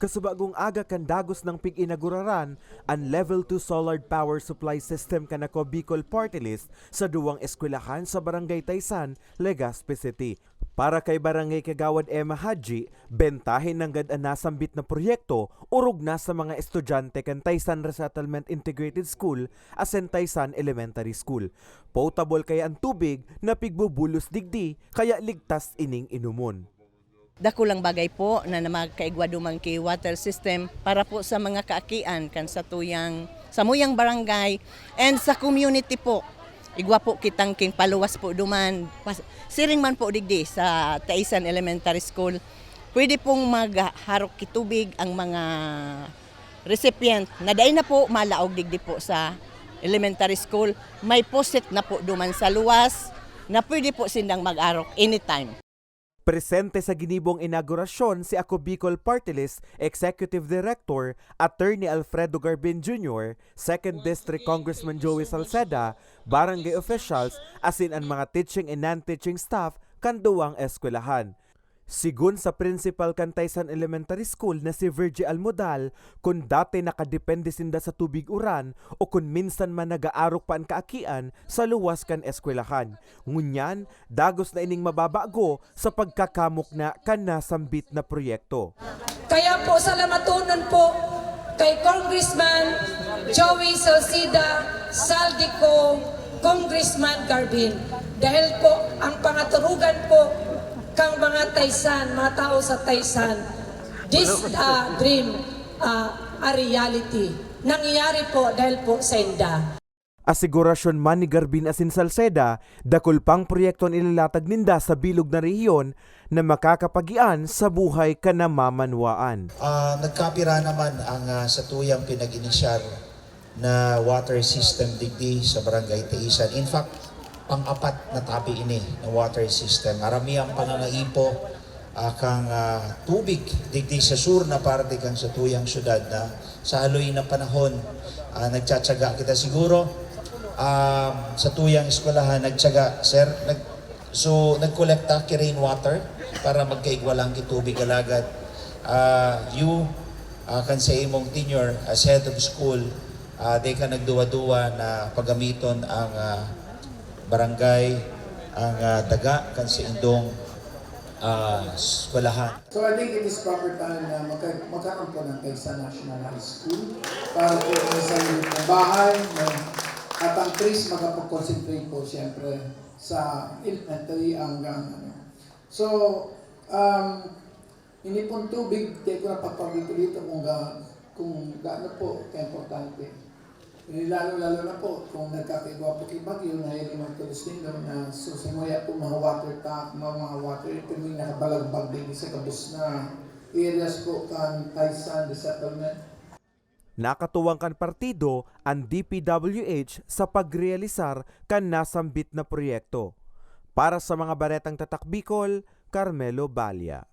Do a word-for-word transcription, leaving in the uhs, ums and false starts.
Kasubagong aga kan dagos nang pig-inaguraran an Level two Solar Power Supply System kan Ako Bicol Party List sa duwang eskwelahan sa Barangay Taysan, Legazpi City. Para kay Barangay Kagawad Emma Hadji, bentahe nanggad an nasambit na proyekto orog na sa mga estudyante kan Taysan Resettlement Integrated School asin Taysan Elementary School. Potable kaya an tubig na pigbubulos digdi, kaya ligtas ining inomon. Dakulang bagay po na na magkaigwa duman ki water system para po sa mga kaakian kan satuyang, samuyang barangay and sa community po. Igwa po kitang king paluwas po duman. Pas-, siring man po digdi sa Taisan Elementary School, pwede pong magharok ki tubig ang mga recipient na dai na po malaog digdi po sa elementary school. May poset na po duman sa luwas na pwede po sindang mag-arok anytime. Presente sa ginibong inaugurasyon si Ako Bicol Party List Executive Director Attorney Alfredo Garbin Junior, Second District Congressman Joey Salceda, barangay officials, asin an mga teaching and non-teaching staff kan duwang eskwelahan. Sigon sa principal kan Taysan Elementary School na si Virgie Almodal, kun dati nakadepende sinda sa tubig uran o kun minsan man nag-aarok pa an kaakian sa luwas kan eskwelahan. Ngunyan, dagos na ining mababago sa pagkakamukna kan nasambit na proyekto. Kaya po, salamatonon po kay Congressman Joey Salcida, Saldico, Congressman Garbin. Dahil po, ang pangaturugan po kang mga Taysan, mga tao sa Taysan, this uh, dream uh, a reality. Nangyayari po dahil po sa inda. Asigurasyon man ni Garbin asin Salceda, dakul pang proyekto an ilalatag ninda sa bilog na rehiyon na makakapagian sa buhay kan namamanwaan. Ah, nagkapira naman ang ah, satuyang pinag-inisyar na water system digdi sa Barangay Taisan. In fact, pang-apat na tabi ini na water system. Arami ang pangangaipo ah, kang ah, tubig digdi sa sur na parte kan satuyang syudad na sa haloy na panahon ah, nagtsatsaga kita siguro ah, sa tuyang eskwelahan nagtsaga sir nag so nagkolekta ki rainwater para magkaigwa lang ki tubig alagad ah, you ah, kan sa imong tenure as head of school ah, di ka nagduwa-duwa na pagamiton ang ah, barangay ang ah, daga kan sa indong ah, eskwelahan. So I think it is proper time na magka magkakampon ang Taysa National High School para po may sarili pong bahay, may, at ang trees makapag-concentrate po siyempre sa elementary hanggang ano. So, um, ini pong tubig, di ko napapagdito dito kung, ga, kung gaano po ka-importante. Lalo-lalo na po kung nagkakaigwa po kay Bagyo na yung mga tulis nindo na susunguya po mga water tank, mga, mga water ito may nakabalagbag din sa gabos na areas po kan Taisan Resettlement. Nakatuwang kan partido an D P W H sa pagrealisar kan nasambit na proyekto. Para sa mga baretang Tatak Bicol, Carmelo Balia.